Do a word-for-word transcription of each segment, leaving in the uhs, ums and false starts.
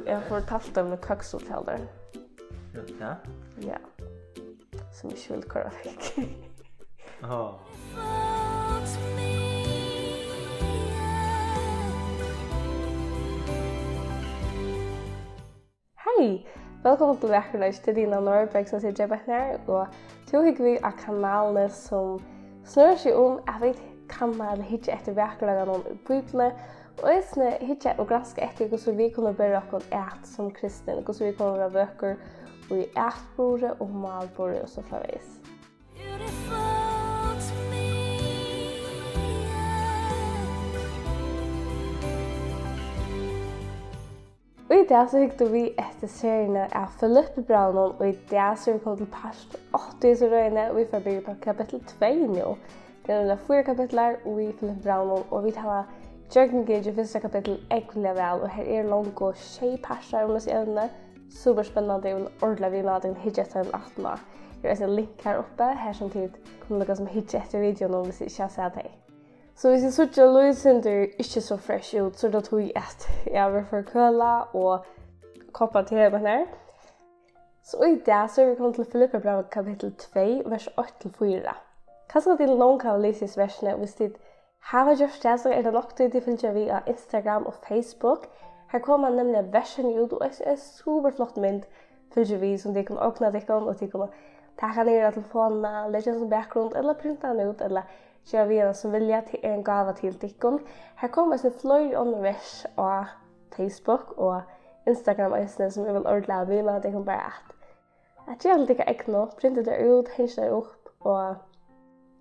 Eg havi fortalt teimum um køksuttalur. Ja. Ja. Sum ikki vildi koyra vekk. Hey! Vælkomin til Vakurleiki, tað er Dina Norberg, sum situr hjá mær her, og tú hyggur við á kanalin, sum snýr seg um, at vit kanna ella hyggja eftir vakurleikanum í Bíbliuni, og eisini hyggja og granska eftir, hvussu vit kunnu bera okkum at sum kristin, hvussu vit kunnu vera vøkur í atburði og málburði og so framvegis. Beautiful to me, yeah. Í dag so hyggur tú við eftir seriuni av Filippibrævinum, og í dag so eru vit komin til part átta í hesi røðini, og vit fara at byrja upp á kapittul tvey nú. Tað eru nemliga fýra kapitlar í Filippibrævinum, og vit hava gjøgnumgingið fyrsta kapittul ógvuliga væl, og her eru longu sjey partar, um eg siga evnini. Super spennandi, og ordiliga viðmæli at hyggja eftir teimum aftaná. Eg eri eisini link her uppi, har sum tit kunnu líka sum hyggja eftir videounum, um tit ikki hava sæð tey. So hvis eg síggi lítið sindur ikki so fresh út, so er tað tí, at eg havi verið forkølað og koppað te og her. So í dag, so eru vit komin til Filippibrævið kapittul tvey, vers eitt til fýra. Kanska tit longu hava lisið hesi versini, og hvis tit hava gjørt tað, so er tað nokk tí tit fylgja við á Instagram og Facebook. Har koma nemliga versini út, og eisini ein super flott mynd fylgir við, sum tit kunnu ogna tykkum, og tit kunnu taka niður á telefonina, leggja sum bakgrund, ella printa hana út, ella gera við hana sum vilja, tað er ein gáva til tykkum. Har koma eisini fleiri onnur vers á Facebook og Instagram eisini, sum eg vil ordiliga viðmæla tykkum bara at, at gera til tykkara egnu, printa tær út, heingi tær upp og,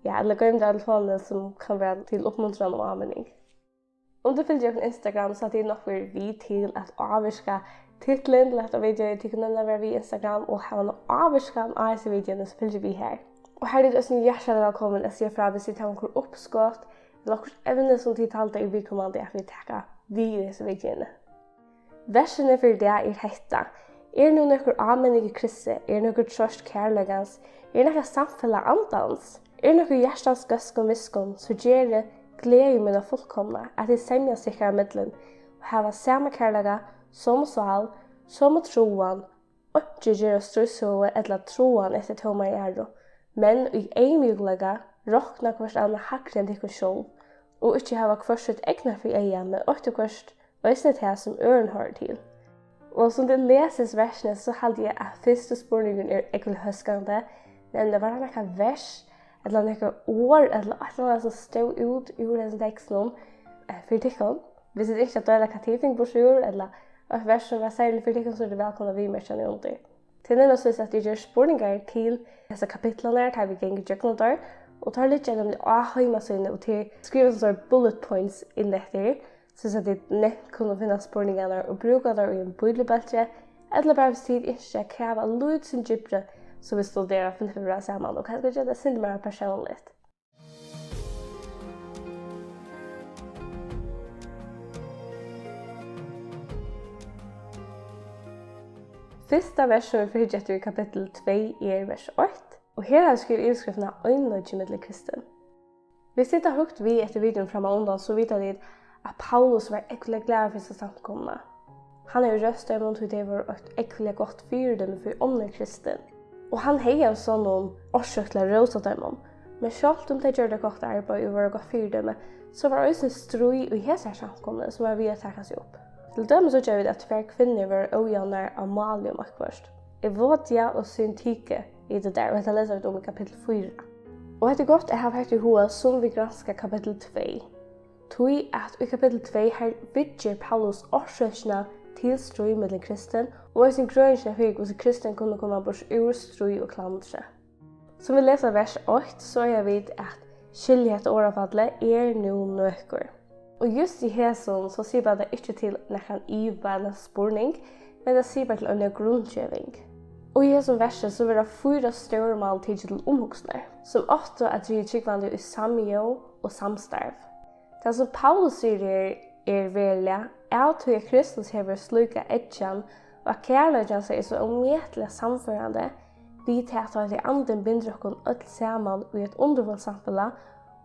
ja, ella goym tær á telefonini, sum kann vera til uppmuntran og áminning. Um tú fylgir okkum Instagram, so hava tit nokk verið við til at ávirka titlin til hetta video. Tit kunnu nemliga vera við Instagram og hava eina ávirkan á hesi videoini, sum fylgir við har. Og har eru tit eisini hjartaliga vælkomin at siga frá, hvis tit hava onkra uppskot ella okkurt evni, sum tit halda er viðkomandi at vit taka við í hesi videoini. Versini fyri dag er hetta: Er nú nøkur áminning í Kristi? Er nøkur troyst kærleikans? Er nakað samfelag andans? Er nøkur hjartans góðskum viskum, so gerið gleði mína fullkomna, at tit semjast tykkara millum, og hava sama kærleika, somu sál, somu trúan, einki gera stríðshøgu ella tráan eftir tómari æru, men í eymjúkleika rokna hvørt annað hægri enn tykkum sjálv, og ikki hava hvørt sítt egna fyri eyga, men eitt og hvørt eisini tað, sum øðrum hoyrir til. Og sum tit lesa hesi versini, so haldi eg, at fyrsti spurningurin er ógvuliga hóskandi, men var tað nakað vers, ella nakað orð, ella eitt ella annað, sum stóð út úr hesum tekstinum, eh, fyri tykkum? Hvis tit ynskja at deila, hvat tit fingu burtur úr, ella eitt vers, sum var serligt fyri tykkum, so eru tit vælkomin at viðmerkja niðanundir. Tað er nemliga soleiðis, at eg geri spurningar til hesar kapitlarnar, tá vit ganga ígjøgnum teir, og teir liggja nemliga á heimasíðuni, og tað er skrivað sum sovorðin bullet points inn eftir, soleiðis at tit neyvt kunnu finna spurningarnar og brúka teir í ein bíbliubólk, ella bara, hvis tit ynskja at kava lítið sindur djúpri, so vit studera Filippibrævið saman, og kanska gera tað eitt sindur meira persónligt. Fyrsta vers, sum vit fara at hyggja eftir í kapittul tvey, er vers eitt, og her havi eg skrivað yvirskriftina Einleiki millum kristin. Hvis tit hava hugt við eftir videoini frammanundan, so vita tit, at Paulus var ógvuliga glaður fyri hesa samkomuna. Hann hevur róst teimum, tí tey vóru eitt ógvuliga gott fyridømi fyri onnur kristin. Og hann hevði ein sovorðnan orsøk til at rósa teimum. Men sjálvt um tey gjørdu eitt gott arbeiði og vóru eitt gott fyridømi, so var eisini stríð í hesari samkomuni, sum var við at taka seg upp. Til dømis síggja vit, at tvær kvinnur vóru ójavnar á máli um eitthvørt. Evodia og Syntyke hitu tær, og hetta lesa vit um í kapittul fýra. Og hetta er gott at hava hetta í huga, sum vit granska kapittul tvey. Tí at í kapittul tvey, har viðger Paulus orsøkina til stríð millum kristin, og eisini greiningina fyri, hvussu kristin kunnu koma burtur úr stríð og klandri. Sum vit lesa vers eitt, so eiga vit at skilja hetta orðafallið, er nú nøkur. Og júst í hesum, so sipar tað ikki til nakran iva ella spurning, men tað sipar til eina grundgeving. Og í hesum versi, so verða fýra stór mál tikin til umhugsunar, sum áttu at drigið trúgvandi í samljóð og samstarv. Tað, sum Paulus sigur her, er veruliga, av tí at Kristus hevur slíka eggjan, og at kærleiki hansara er so ómetaliga sannførandi, við tað at Heilagi Andin bindur okkum øll saman í eitt undurfult samfelag,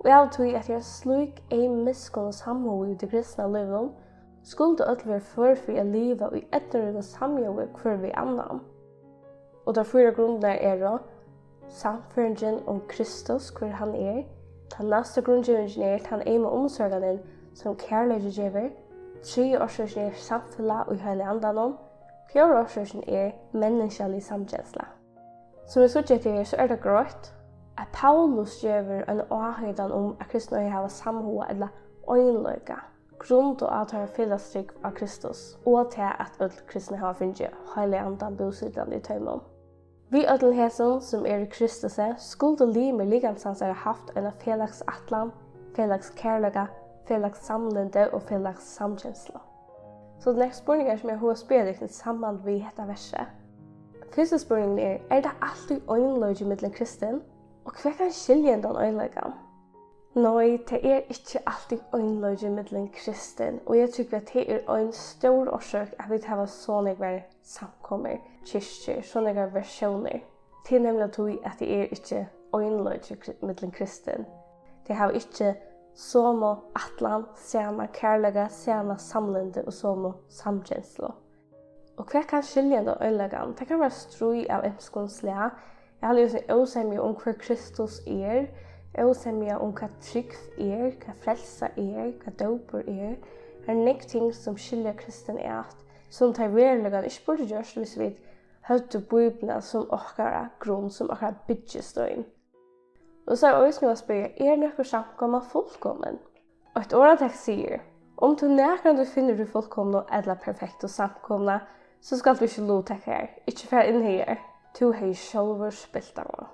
og av tí at tað er slík ein miskunn og samhugi í tí kristna lívinum, Skuldu øll vera før fyri at liva í eydnuríkum samljóði hvør við annan. Og tær fýra grundirnar eru samføringin um Kristus, hvør hann er. Tann næsta grundgevingin er tann eyma umsorganin, sum kærleiki gevur. Triðja orsøkin er samfelag í Heilaga Andanum. Fjórða orsøkin er menniskjalig samkensla. Sum vit síggja eftir her, so er tað greitt, at Paulus gevur ein áheitan um, at kristnir eiga at hava samhuga ella einleika, grundað á teirra felagstrúgv á Kristus, og tað, at øll kristni hava fingið Heilaga Andan búsitandi í teimum. Við øllum hesum, sum er í Kristusi, skuldu limir likams hansara havt eina felags ætlan, felags kærleika, felags samlyndi og felags samkenslu. So tað eru nakrir spurningar, sum eg havi hug at spyrja tykkum í samband við hetta versið. Fyrsti spurningurin er: Er tað altíð einleiki millum kristin? Og hvat kann skilja hendan einleikan? Nei, tað er ikki altíð einleiki millum kristin, og eg trúgvi, at tað er ein stór orsøk, at vit hava so nógvar samkomur, kirkjur, so nógvar versjónir. Tað er nemliga tí, at tað er ikki einleiki kri-, millum kristin. Tey hava ikki somu ætlan, sama kærleika, sama samlyndi og somu samkenslu. Og hvat kann skilja hendan einleikan? Tað kann vera stríð av ymiskum slag. Eg haldi, eisini ósemja um, hvør Kristus er, ósemja um, hvat trúgv er, hvat frelsa er, hvat dópur er. Har eru nógv ting, sum skilja kristin at, sum tað í veruleikanum ikki burdi gjørt, hvis vit høvdu Bíbliuna sum okkara grund, sum okkara byggistein. Og so er eisini at spyrja: Er nøkur samkoma fullkomin? Eitt orðatak sigur: Um tú nakrantíð finnur tí fullkomnu ella perfektu samkomuna, so skalt tú ikki luttaka har, ikki fara inn hagar. Tú hevði sjálvur spilt hana.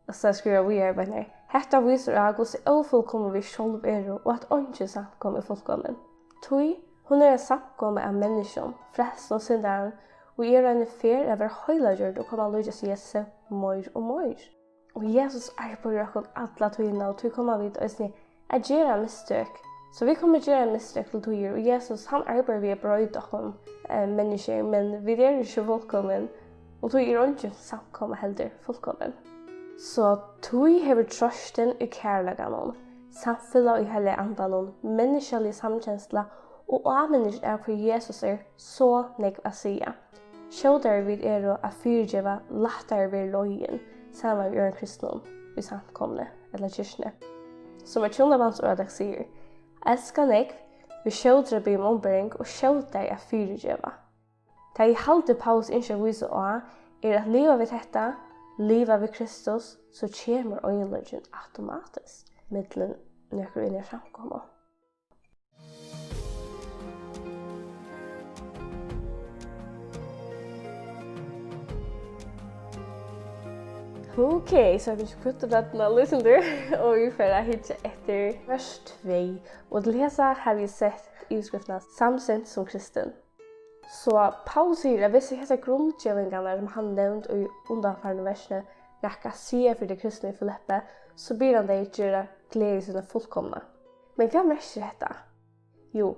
Og so skrivar víðari bønir: Hetta vísir á, hvussu ófullkomin vit sjálv eru, og at eingin samkoma er fullkomin. Tí hon er ein samkoma av menniskjum, frelstum syndarum, og er á eini ferð at verða heilaggjørd og koma at líkjast Jesusi meir og meir. Og Jesus arbeiðir í okkum alla tíðina, og tí koma vit eisini at gera mistøk. So vit koma at gera mistøk til tíðir, og Jesus, hann arbeiðir við at broyta okkum, eh, menniskjur, men vit eru ikki fullkomin, og tí er eingin samkoma heldur fullkomin. So tí hevur trøstin í kærleikanum, samfelag í Heilaga Andanum, menniskjalig samkensla og áminningin av, hvør Jesus er, so nógv at siga. Skjótari vit eru at fyrigeva, lættari verður leiðin saman við øðrum kristnum í samkomuni ella kirkjuni. Sum eitt hjúnabandsorðatak sigur: Elska nógv, ver skjótur at biðja um umbering og skjótari at fyrigeva. Tað, eg haldi, Paulus ynskir at vísa á, er, at liva vit hetta, liva við Kristus, so kemur eiginleikin automatiskt millum nøkur í einari samkomu. Ok, so er vit kvittu bladna, listen, og vit fara at hyggja eftir vers tvey. Og til hesa havi eg sett yvirskriftina Samsýnt sum kristin. So Paulus sigur, at hvis hesar grundgevingarnar, sum hann nevndi í undanfarnu versini, nakað siga fyri tey kristnu í Filippi, so biður hann tey gera gleði sína fullkomna. Men hvat merkir hetta? Jú,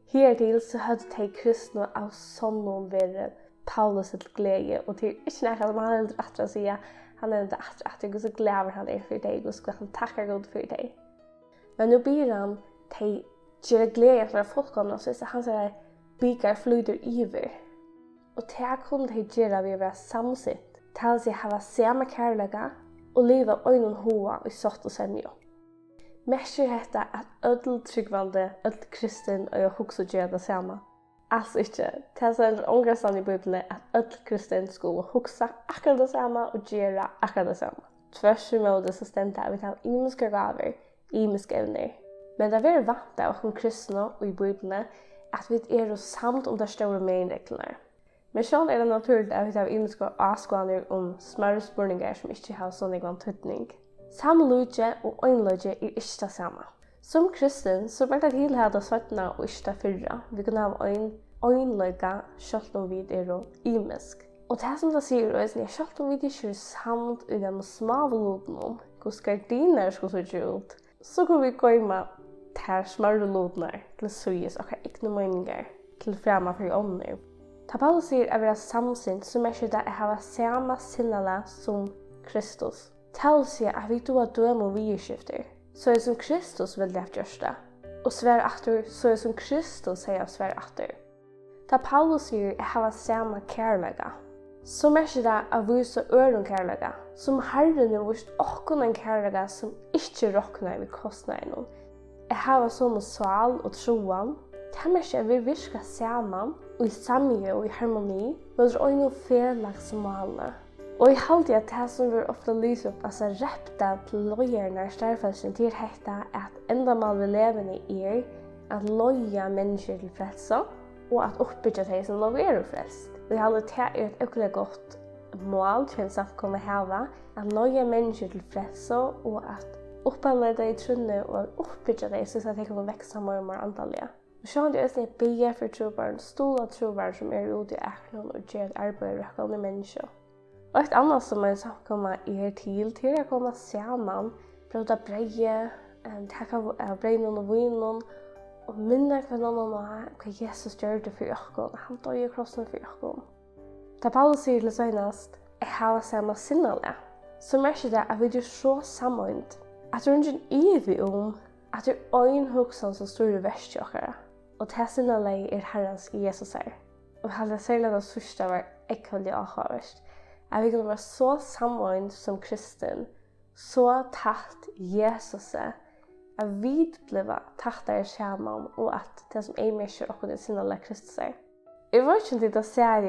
higartil so høvdu tey kristnu av sonnum verið Paulusi til gleði, og tað er ikki nakað, sum hann heldur aftur at siga. Hann nevnir aftur og aftur, hvussu glaður hann er fyri tey, hvussu hann takkar Gud fyri tey. Men nú biður hann tey gera gleði hansara fullkomna, so at hansara bikar flýtur yvir. Og tað kunnu tey gera við at vera samsýnt, tað vil siga, hava sama kærleika og liva av einum huga í sátt og semju. Merkir hetta, at øll trúgvandi, øll kristin, eiga at hugsa og gera tað sama? Als ikki. Tað stendur onkrastaðni í Bíbliuni, at øll kristin skulu hugsa akkurát tað sama og gera akkurát tað sama. Tvørturímóti, so stendur, at vit hava ymiskar gávur, ymisk evnir. Men tað verður vant av okkum kristnu í Bíbliuni, at vit eru samd um tær stóru meginreglurnar. Men sjálvandi er tað natúrligt, at vit hava ymiskar áskoðanir um smærri spurningar, sum ikki hava so nógvan týdning. Samlíki og einleiki er ikki tað sama. Sum kristin, so ber tað til at hava tað seinna og ikki tað fyrra. Vit kunnu hava ein einleika, sjálvt um vit eru ymisk. Og tað, sum tað sigur eisini, er, sjálvt um vit ikki eru samd í teimum smáu lutunum, hvussu gardinurnar skulu síggja út, so kunnu vit goyma tær smærru lutirnar til síðis, okkara egnu meiningar, til frama fyri onnur. Tá Paulus sigur at vera samsýnt, so merkir tað at hava sama sinnalag sum Kristus. Tað vil siga, at vit duga at døma um viðurskiftir, soleiðis sum Kristus vildi havt gjørt tað. Og svar aftur, soleiðis sum Kristus hevði havt svar aftur. Tá Paulus sigur at hava sama kærleika, so merkir tað at vísa øðrum kærleika, sum Harrin hevur víst okkum ein kærleika, sum ikki roknar við kostnaðinum. At hava somu sál og trúan, tað merkir, at vit virka saman í sameiðu og í harmoni móti einum felags máli. Og eg haldi, at tað, sum verður ofta lisið upp, altso reypt til leiðararnar, starvsfólkini, tað er hetta, at endamálið við leguni er at leiða menniskjur til frelsu og at uppbyggja tey, sum longu eru frelst. Og eg haldi, tað er eitt ógvuliga gott mál hjá ein samkomu at hava, at leiða menniskjur til frelsu og at uppalda tey í trúnni og at uppbyggja tey, soleiðis at tey kunnu vaksa meir og meir andaliga. Og sjálvandi eisini biðja fyri trúboðarum, stuðla trúboðarum, sum eru úti í akrinum og gera eitt arbeiði í røkkum í menniskju. Og eitt annað, sum ein samkoma er til, tað er at koma saman, bróta breyðið, em, taka av breyðinum og víninum og minna hvønn annan á, hvat Jesus gjørdi fyri okkum. Hann doyði á krossinum fyri okkum. Tá Paulus sigur til seinast at hava sama sinnalag, so merkir tað, at vit eru so sameind, at tað er eingin ivi um, at tað er ein hugsan, sum stýrir verki okkara, og tað sinnalagið er Harrans Jesusar. Og eg haldi, at serliga tað síðsta var ógvuliga áhugavert, at vit kunnu vera so sameind sum kristin, so tætt Jesusi, at vit bliva tættari saman, og at tað, sum ein merkir okkum, er sinnalag Kristusar. Eg veit ikki, um tit hava sæð,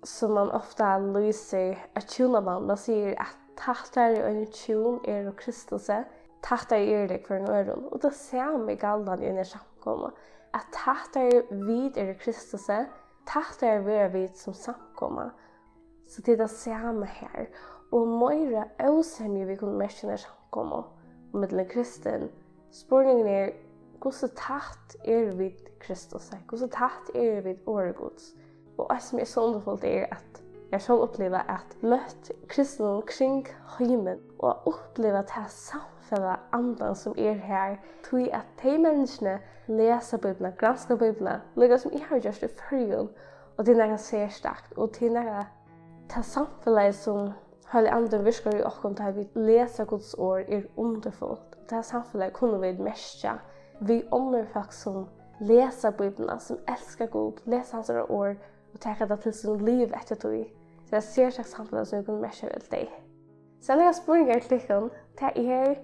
sum man ofta lýsir eitt hjúnaband, man sigur, at tættari enn hjún eru Kristusi, tættari eru tey hvørjum øðrum. Og tað sama er galdandi í einari samkomu, at tættari vit eru Kristusi, tættari verða vit sum samkoma. So tað er tað sama her. Og meira ósemju vit kunnu merkja í einari samkomu og millum kristin. Spurningurin er, hvussu tætt eru vit Kristus? Hvussu tætt eru vit orði Guds? Og eitt, sum er so undurfult, er, at eg sjálv uppliva at møtt kristnum kring heimin og uppliva tað samfelag andan, sum er her, tí at tey menniskjuni lesa Bíbliuna, granska Bíbliuna, líka sum eg havi gjørt í Føroyum, og tað er nakað serstakt, og tað er nakað, tað samfelagið, sum Heilagi Andin virkar í okkum, tá vit lesa Guds orð, er undurfult. Og tað samfelagið kunnu vit merkja við onnur fólk, sum lesa Bíbliuna, sum elska Gud, lesa hansara orð og taka tað til sín lív eftir tí. Tað er eitt serstakt samfelag, sum vit kunnu merkja við øll tey. So ein av spurningar til tykkum, tað er,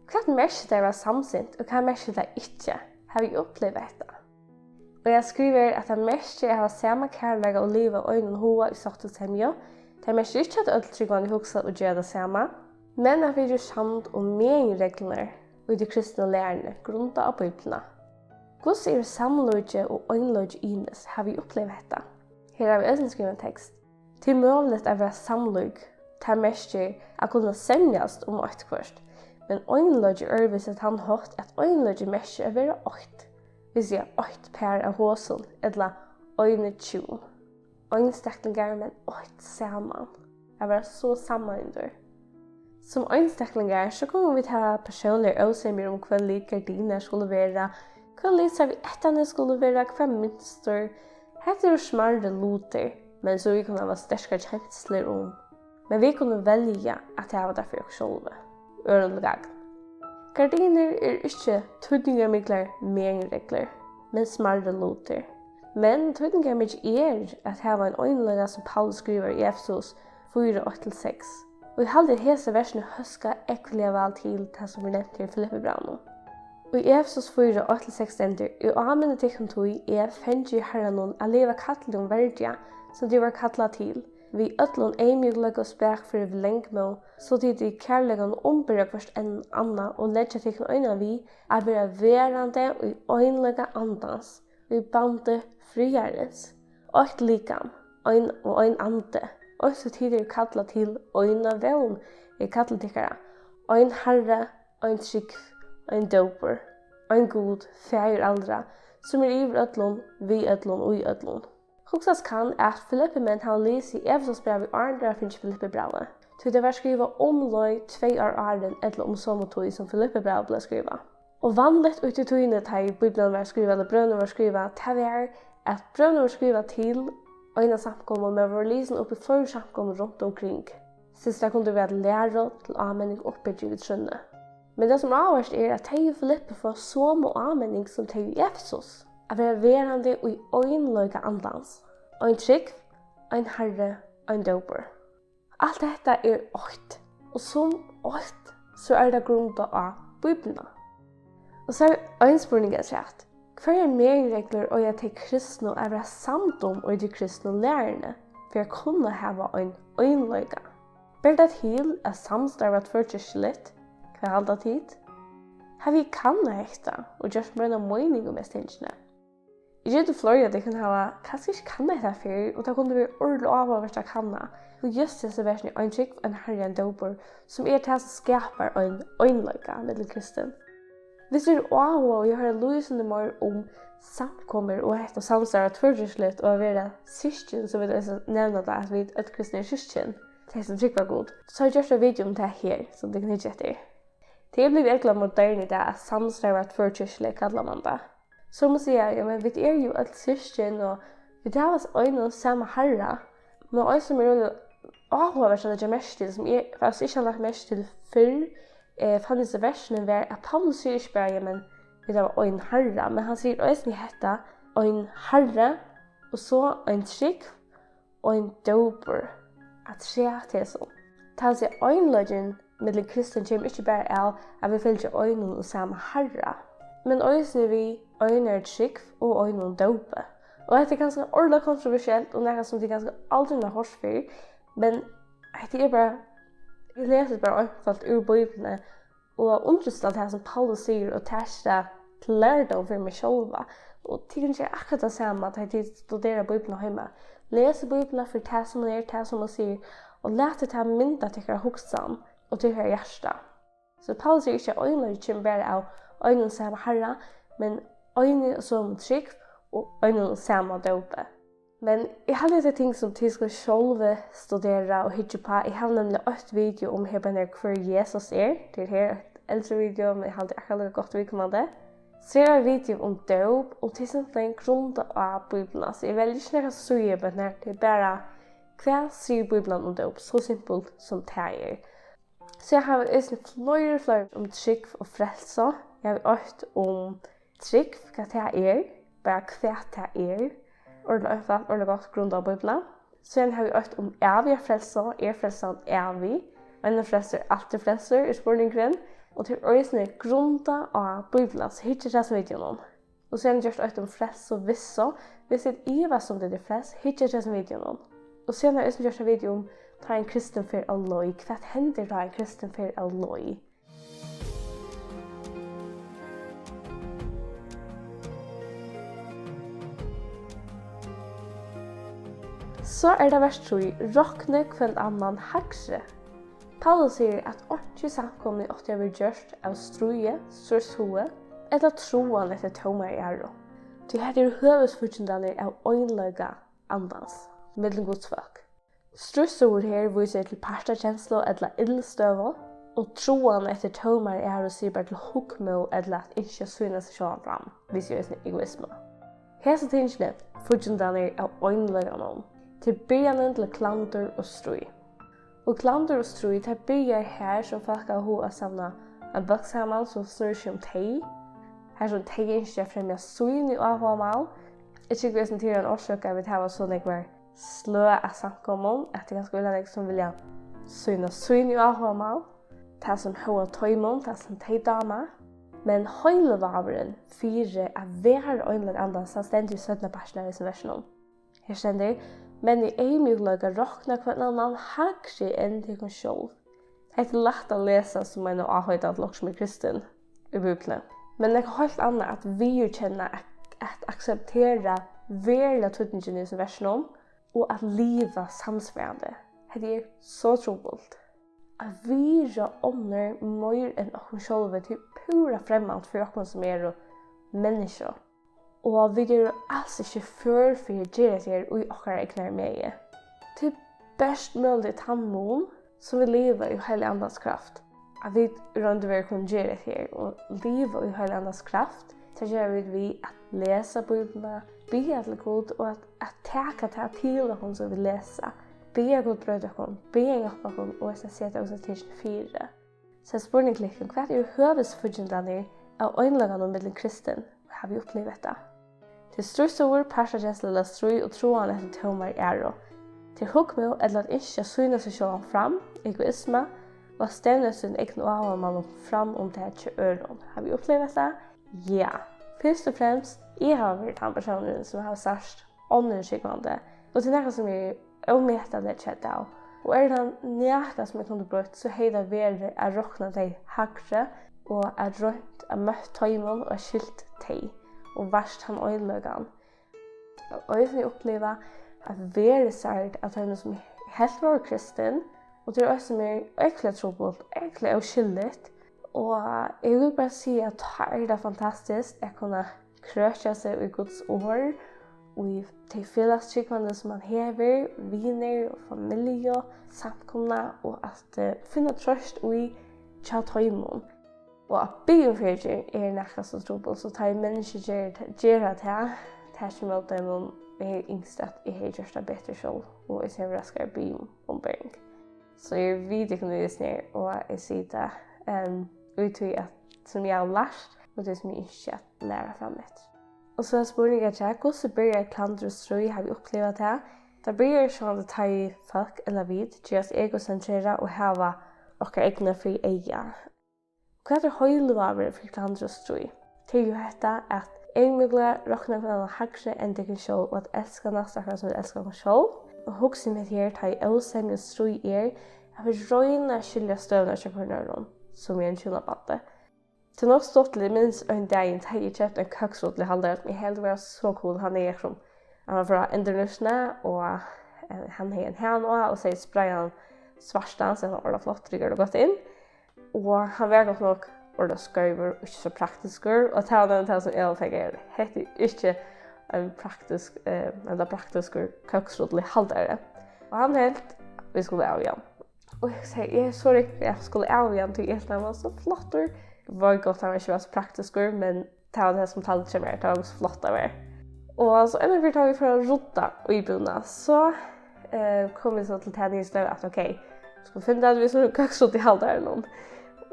hvat merkir tað at vera samsint, og hvat merkir tað ikki? Hava vit upplivað hetta? Og eg skrivi, at tað merkir at hava sama kærleika og liva av einum huga í sátt og semju. Tað merkir ikki, at øll trúgvandi hugsa og gera tað sama, men at vit eru samd um meginreglurnar í tí kristnu læruni, grundað á Bíbliuna. Hvussu eru samlíki og einleiki ymisk? Hava vit upplivað hetta? Her havi eg eisini skrivað ein tekst. Tað er møguligt at vera samlík. Tað merkir at kunna semjast um eitthvørt. Men einleiki er øðrvísi á tann hátt, at einleiki merkir at vera eitt. Vit siga eitt par av hosum, ella eini hjún. Einstaklingar, men eitt saman. At vera so sameindur. Sum einstaklingar, so kunnu vit hava persónligar ósemjur um, hvønn lit gardinurnar skulu vera, hvønn lit serviettarnir skulu vera, hvat mynstur. Hetta eru smærri lutir, men sum vit kunnu hava sterkar kenslur um. Men vit kunnu velja at hava tað fyri okkum sjálvi, øðrum til gagn. Gardinur eru ikki týdningarmiklar meginreglur, men smærri lutir. Men týdningarmikið er at hava ein einleika, sum Paulus skrivar í Efesus fýra, eitt til seks. Og eg haldi, at hesi versini hóska ógvuliga væl til tað, sum er nevnt her í Filippibrævinum. Í Efesus fýra, eitt til seks stendur: Eg áminni tykkum tí, eg, fangin í Harranum, at liva kallinum verdiga, sum tit vóru kallað til, við øllum eyðmjúkleika og spakføri, við langmóð, so tit í kærleikanum umbera hvørt enn annað og leggja tykkum einan við at vera verandi í einleika Andans, í bandi friðarins. Eitt likam, ein og ein andi, eins og tit eru kallað til eina vón, er kallað tykkara, ein Harri, ein trúgv, ein dópur, ein Gud, Faðir allra, sum er yvir øllum, við øllum og í øllum. Hugsast kann, at Filippimenn hava lisið Efesusbrævið, áðrenn teir hava fingið Filippibrævið, tí tað var skrivað umleið tvey ár áðrenn ella um somu tíð, sum Filippibrævið bleiv skrivað. Og vanligt í tí tíðini, tá ið Bíblian var skrivað, ella brøvini vórðu skrivað, tað var, at brøvini vórðu skrivað til eina samkomu, men vórðu lisin upp í fleiri samkomur runt umkring, soleiðis tað kundi vera til læru, til áminning og uppbygging í trúnni. Men tað, sum er áhugavert, er, at tey í Filippi fáa somu áminning sum tey í Efesus, at vera verandi í einleika Andans, ein trúgv, ein Harri, ein dópur. Alt hetta er eitt, og sum eitt, so er tað grundað á Bíbliuna. Og so er ein spurningur afturat. Hvørjar meginreglur eiga tey kristnu at vera samd um í tí kristnu læruni fyri at kunna hava ein einleika? Ber tað til at samstarva tvørkirkjuligt? Hvat halda tit? Havi eg kannað hetta og gjørt mær eina meining um hesi tingini? Eg geti, fleiri av tykkum hava kanska ikki kannað hetta fyrr, og tað kundi verið ordiliga áhugavert at kanna, og júst hesi versini, ein trúgv, ein Harri, ein dópur, sum er tað, sum skapar ein einleika millum kristin. Viss tú ert áhugað í at hoyra lýsandi meir um samkomur og hetta samstarv tvørkirkjuligt og at vera systkin, sum vit eisini nevna tað, at vit øll kristni eru systkin, tey sum trúgva Gud, so havi eg gjørt eitt video um tað her, sum tit kunnu hyggja eftir. Tað er blivið ógvuliga moderne í dag at samstarva tvørkirkjuligt, kallar man tað. Summi siga, ja, men vit eru jú øll systkin, og vit hava ein og sama Harra. Men ein, sum er øgiliga áhugavert at leggja merki til, sum eg faktiskt ikki havi lagt merki til fyrr, eh, fann eg hesi versini, var, at Paulus sigur ikki bara, ja, men vit hava ein Harra, men hann sigur eisini hetta, ein Harri, og so ein trúgv, og ein dópur afturat hesum. Tað vil siga, einleikin millum kristin kemur ikki bara av, at vit fylgja einum og sama Harra, men eisini við einari trúgv og einum dópi. Og hetta er kanska ordiliga kontroversielt og nakað, sum tit kanska aldrin hava hoyrt fyrr, men hetta er bara, eg lesi bara einfalt úr Bíbliuni, og undrist á tað, sum Paulus sigur, og taki tað til lærdóm fyri meg sjálva. Og tit kunnu gera akkurát tað sama, tá tit studera Bíbliuna heima. Lesið Bíbliuna fyri tað, sum hon er, tað, sum hon sigur, og latið tað mynda tykkara hugsan og tykkara hjarta. So Paulus sigur ikki, at einleiki kemur bara av einum og sama Harra, men eini og somu trúgv og einum og sama dópi. Men eg haldi, at tað er ting, sum tit skulu sjálvi studera og hyggja upp á. Eg havi nemliga eitt video um her, bara hvør Jesus er. Tað er her eitt eldri video, men eg haldi akkurát líka gott viðkomandi. So er eitt video um dóp, og tað er simpelthen grundað á Bíbliuna. So eg velji ikki nakra síðu, bara her, tað er bara, hvat sigur Bíblian um dóp? So simpult sum tað er. So eg havi eisini fleiri, fleiri um trúgv og frelsu. Eg havi eitt um trúgv, hvat tað er, bara hvat tað er. Ordiliga einfalt, ordiliga gott grundað á Bíbliuna. Síðan havi eg eitt um æviga frelsu, er frelsan ævig? Ein er frelstur, altíð frelstur, er spurningurin. Og tað er eisini grundað á Bíbliuna, so hyggið eftir hasum videounum. Og síðan gjørt eitt um frelsu og vissu. Viss tit ivast um tit eru frelst, hyggið eftir hasum videounum. Og síðan havi eg eisini gjørt eitt video um, tá ein kristin fer av leið. Hvat hendir, tá ein kristin fer av leið? So er tað vers trý: Roknið hvønn annan hægri. Paulus sigur, at einki í samkomuni átti at verið gjørt av stríði, stríðshuga ella tráan eftir tómari æru. Tí hetta eru høvuðsfíggindarnir av einleika Andans millum Guds fólk. Stríðshugur her vísir til partakenslu ella illstøðu, og tráan eftir tómari æru sigur bara til hugmóð ella at ynskja at sýna seg sjálvan fram, vísir eisini egoismu. Hesi tingini, fíggindarnir av einleikanum, til byrjanin til klandur og stríð. Og klandur og stríð, tað byrjar har, sum fólk hava hug at savna ein bólk saman, sum snýr seg um tey, har sum tey ynskja at fremja síni áhugamál. Eg trúgvi, at tað er ein orsøk, at vit hava so nógvar sløg av samkomum, at tað er kanska øgiliga nógv, sum vilja sýna síni áhugamál, tað, sum hóvar teimum, tað, sum tey dáma. Men heilivágurin fyri at vera einleik Andans, hann stendur í seinna partinum av hesum versinum. Her stendur: Men í eyðmjúkleika rokna hvønn annan hægri enn tykkum sjálv. Hetta er lætt at lesa sum eina áheitan til okkurt, sum er kristin í Bíbliuni. Men nakað heilt annað at viðurkenna, at, at akseptera veruliga týdningin í hesum versinum og at liva samsvarandi. Hetta er so trupult. At virða onnur meir enn okkum sjálvi, tað er púra fremmant fyri okkum, sum eru menniskju. Og vit eru als ikki før fyri at gera hetta her í okkara egnari megi. Tað er bert møguligt í tann mun, sum vit liva í Heilaga Andans kraft, at vit í roynd og veru kunnu gera hetta her og liva í Heilaga Andans kraft. Tað gera vit við at lesa Bíbliuna, biðja til Gud og at, at taka tað til okkum, sum vit lesa. Biðja Gud broyta okkum, biðja hann hjálpa okkum og eisini seta okkum til fyri. So er spurningurin, hvat eru høvuðsfíggindini av einleikanum millum kristin, og havi eg upplivað hetta? Tað er stríðshugur, partakensla ella stríð og tráan eftir tómari æru. Tað er hugmóð ella at ynskja at sýna seg sjálvan fram, egoisma, og at stevna sín egna áhugamálum fram um tað hjá øðrum. Havi eg upplivað hetta? Ja. Fyrst og fremst, eg havi verið tann persónurin, sum havi sært onnur trúgvandi, og tað er nakað, sum eg eri ómetaliga kedd av. Og er tað nakað, sum eg kundi broytt, so hevði tað verið at roknað tey hægri og at roynt at møtt teimum og at skilt tey og vart tann einleikan. Og eisini upplivað at verið særd av teimum, sum eg helt vóru kristin, og tað er eitt, sum er ógvuliga trupult, ógvuliga óskilligt. Og eg vil bara siga, at tá er tað fantastiskt at kunna krøkja seg í Guds orð, í tey felagstrúgvandi, sum mann hevur, vinir og familju, samkomuna, og at, eh, finna trøst í hjá teimum. Og at biðja um fyrigerð er nakað so trupult, so tá ið menniskju ger, gera tað, tað er sum at teimum, eg hevði ynskt, at eg hevði gjørt tað betur sjálv, og eg sigi, raskar biðja um umbering. So eg viti, hvønn vegin eg sneri, og eg sigi tað, ehm, í tí at, sum eg havi lært, og tað, sum eg ynski at læra fram eftir. Og so er spurningurin, hvussu byrjar klandur og stríð, havi eg upplivað tað? Tað byrjar sjálvandi, tá ið fólk ella vit gerast egosentrerað og hava okkara egna fyri eyga. Hvat er heilivágur fyri klandur og stríð? Tað er jú hetta, at eyðmjúkliga rokna hvønn annan hægri enn tykkum sjálv, og at elska næsta akkurát sum vit elska okkum sjálv. Og hugsið mitt her, tá ið ósemja og stríð er, at vit royna at skilja støðuna hjá hvørjum øðrum, sum í einum hjúnabandi. Tað er nokk stuttligt, eg minnist ein dagin, tá eg keypti ein køksrullihaldara, sum eg helt var so cool. Hann er sum, hann var frá Endurnýtsluni, og, eh, hann hevði ein hana á, og so sprayði hann svartan, so hann var ordiliga flottur, riggar gott inn. Og hann var gott nokk ordiliga skeivur og ikki so praktiskur, og tað var nevniliga tað, sum Eva fekk her. Hetta er ikki ein praktisk, eh, ella praktiskur køksrullihaldari. Og hann helt, vit skuldu av við hann. Og eg segði, eg eri so ringur, eg skuldi av við hann, tí eg helt, hann var so flottur. Eg veit gott, hann var ikki var so praktiskur, men tað var tað, sum taldi hjá mær, tað var so flott, tað var. Og so endiliga fyri, tá vit fóru at rudda íbúðina, so, eh, komu vit so til ta niðurstøðu, at ok, skulu finna út av, at vit skulu køksrullihaldara.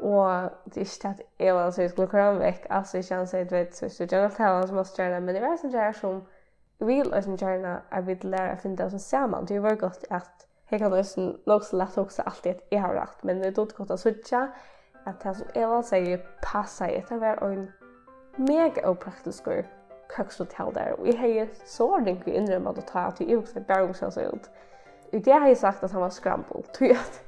Og tað er ikki tað, at eg var, so eg skuldi koyra hann vekk, altso, ikki hann segði, tú veit, so, so, gjerne tað var hann, sum var stjørna, men eg var sånn her, sum, eg vil eisini gjarna, at vit læra at finna tað sum saman, tí eg veit gott, at her kann eisini nokk so lætt hugsa altíð, at eg havi rætt, men eg dugdi gott at síggja, at tað, sum Eva segði, passaði. Hetta var ein mega ópraktiskur køksrullihaldari, og eg hevði so ringt við at innrømma tað tá, tí eg hugsaði bara um, hvussu hann sá út. Í dag hevði eg sagt, at hann var scramble, tí at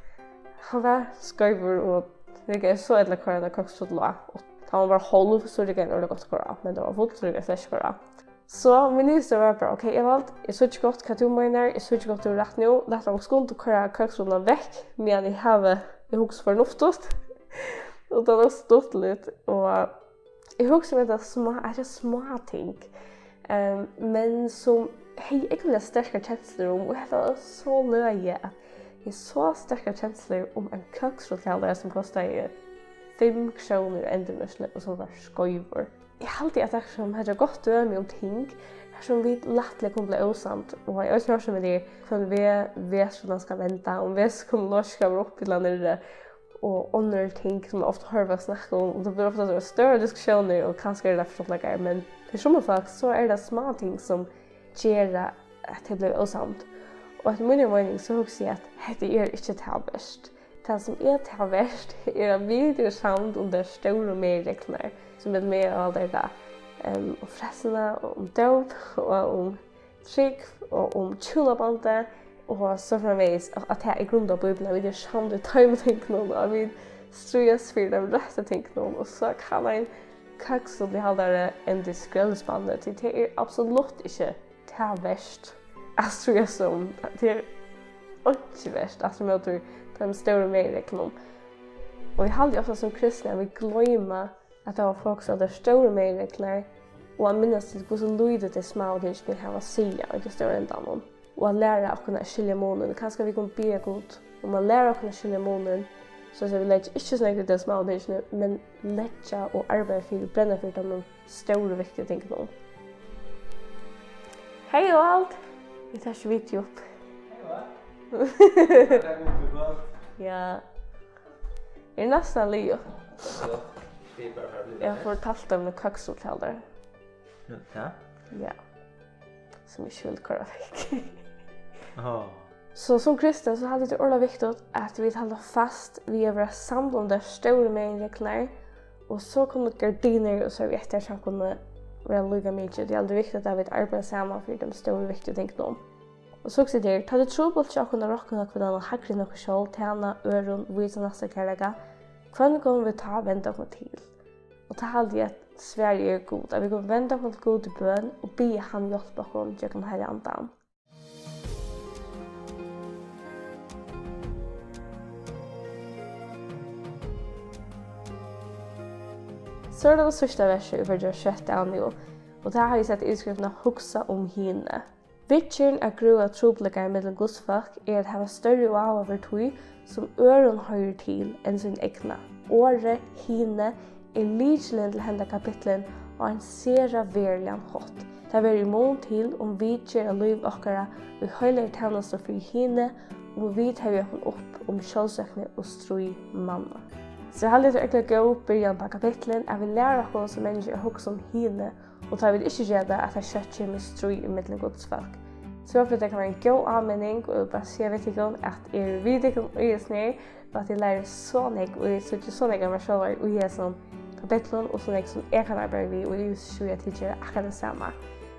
hann var skeivur, og riggaði so illa at koyra eina køksrullu á, og tá hon var hálv, so riggaði hann ordiliga gott at koyra á, men tá hon var full, so riggaði slett ikki at koyra á. So mín niðurstøða var bara, ok, Evald, eg síggi gott, hvat tú meinar, eg síggi gott, tú hevur rætt nú, lat okkum skunda og koyra køksrulluna vekk, meðan eg havi, eg hugsi fornuftigt. Og tað var stuttligt, og eg hugsi um hetta smá, hetta er smá ting, ehm, men sum hevði ógvuliga sterkar kenslur um, og hetta var so løgið, at eg hevði so sterkar kenslur um ein køksrullihaldara, sum kostaði fimm krónur í Endurnýtsluni, og sum var skeivur. Eg haldi, at tað er sum, hetta er eitt gott dømi um ting, har sum vit lættliga kunnu blíva ósamd, og eg veit ikki, sum vit er, hvønn veg vesturin skal venda, um vesturin skal vera uppi ella niðri, og onnur ting, sum man ofta hoyrir fólk snakka um, og tað blívur ofta so stórar diskusjónir, og kanska eru tað forståeligt, men fyri summi fólk, so eru tað smá ting, sum gera, at tey blíva ósamd. Og eftir míni meining, so hugsi eg, at hetta er ikki tað vert. Tað, sum er tað vert, er, at vit eru samd um tær stóru meginreglurnar, sum er meginreglurnar, ehm, um frelsuna og um dóp og um trúgv og um hjúnabandið. Og so framvegis, at, at tað er grundað á Bíbliuni, at vit eru samd í teimum tingunum, og at vit stríðast fyri teimum røttu tingunum, og so kann ein køksrullihaldari enda í skrellispanni, tí tað er absolutt ikki tað vert at stríðast um. Tað er einki vert, aftur móti teimum stóru meginreglunum. Og eg haldi ofta sum kristni, at vit gloyma at hava fokus á tær stóru meginreglurnar, og at minnast til, hvussu lítið tey smáu tingini hava at siga í tí stóra endanum, og at læra okkum at skilja munin. Kanska vit kunnu biðja Gud um at læra okkum at skilja munin, so at vit leggja ikki so nógv í tey smáu tingini, men leggja og arbeiða fyri, brenna fyri teimum stóru, viktigu tingunum. Hey, Evald! Eg taki video upp. Hey, hva? Ja. Er næstan liðugt. So, skipar fara at blíva. Eg havi fortalt teimum um køksrullur. Ja, tað? Ja. Sum eg ikki vil koyra vekk. Áh. So sum kristin, so haldi eg, tað er ordiliga viktigt, at vit halda fast við at vera samd um tær stóru meginreglurnar, og so kunnu gardinur og serviettar, sum kunnu vera líka mikið. Tað er aldri viktigt, at vit arbeiða saman fyri teimum stóru, viktigu tingunum. Og so hugsi eg, tá tað er trupult hjá okkum at rokna okkum at hægri enn okkum sjálv, tæna øðrum, vísa næsta kærleika, hvønn kunnu vit tá venda okkum til? Og tá haldi eg, at svarið er Gud, at vit kunnu venda okkum til Gud í bøn og biðja hann hjálpa okkum gjøgnum Heilaga Andan. So er tað tað síðsta versið, eg fari at gera skjótt av nú, og tað havi eg sett yvirskriftina Hugsa um hini. Viðgerðin at grøða trupulleikar millum Guds fólk er at hava størri áhuga fyri tí, sum øðrum hoyrir til, enn sín egna. Orðið hini er lykilin til henda kapitlin á ein sera veruligan hátt. Tað verður í mun til, um vit gera lív okkara í heilagari tænastu fyri hini, um vit hevja okkum upp um sjálvsøkni og stríð manna. So eg haldi, tað er øgiliga góð byrjan á kapitlin, at vit læra okkum sum menniskju at hugsa um hini, og tá vit ikki gera tað, at tað skjótt kemur stríð ímillum Guds fólk. So eg vóni, tað kann vera ein góð áminning, og eg vil bara siga við tykkum, at eg eri við tykkum í hesum her, og at eg læri so nógv, og eg síggi so nógv av mær sjálvari í hesum kapitlum, og so nógv, sum eg kann arbeiða við, og eg ivist ikki í, at tit gera akkurát tað sama.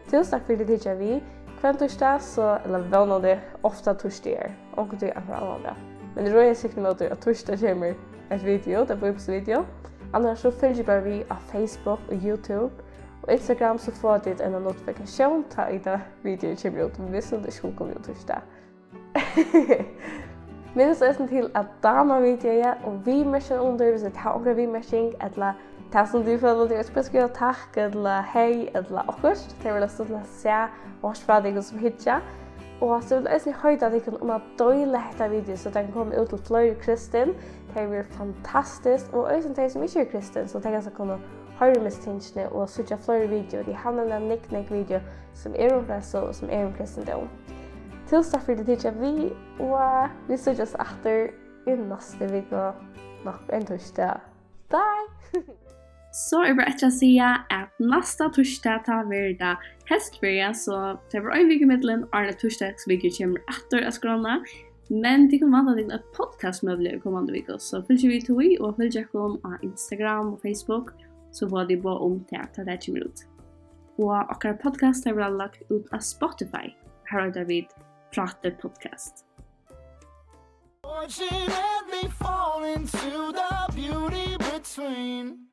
Túsund takk fyri, at tit hyggja við hvønn týsdag, so, ella vónandi ofta týsdagar, onkuntíð ein annan dag. Men eg royni at sikta móti, at týsdag kemur eitt video, tað er Bíbliuvideo. Annars so fylgið bara við á Facebook og YouTube og Instagram, so fáa tit eina notifikatión, tá ið tað video kemur út, viss nú tað ikki skuldi koma út týsdag. Minnist eisini til at dáma videoið og viðmerkja undir, viss tit hava onkur viðmerking, ella tað sum tit føla, tit ønskja at skriva takk, ella hey, ella okkurt. Tað verður stuttligt at sæð og hoyrt frá tykkum sum hyggja. Og so vil eg eisini heita tykkum um at deila hetta video, so tað kann koma út til fleiri kristin. Tað verður fantastiskt, og eisini tey sum ikki eru kristin, so tey kanska kunnu hoyra um hesi tingini og síggja fleiri video. Tey hava nevniliga nógv, nógv video sum er um frelsu og sum er um kristindóm. Túsund takk fyri, at tit hyggja við, og vit síggjast aftur í næstu viku, nokk ein týsdag. Bye! So er bara eftir at siga, at næsta týsdag, tá verður tað heystferia, so tað verður ein vika ímillum, áðrenn at týsdagsvideo kemur aftur á skránna. Men tit kunnu vænta tykkum eitt podcast møguliga í komandi viku, so fylgið við tí og fylg okkum á Instagram og Facebook, so fáa tit boð um tað, tá tað kemur út. Og okkara podcast, tað verður lagt út á Spotify. Har heita vit Práta Podcast. Watching every fall into the beauty between.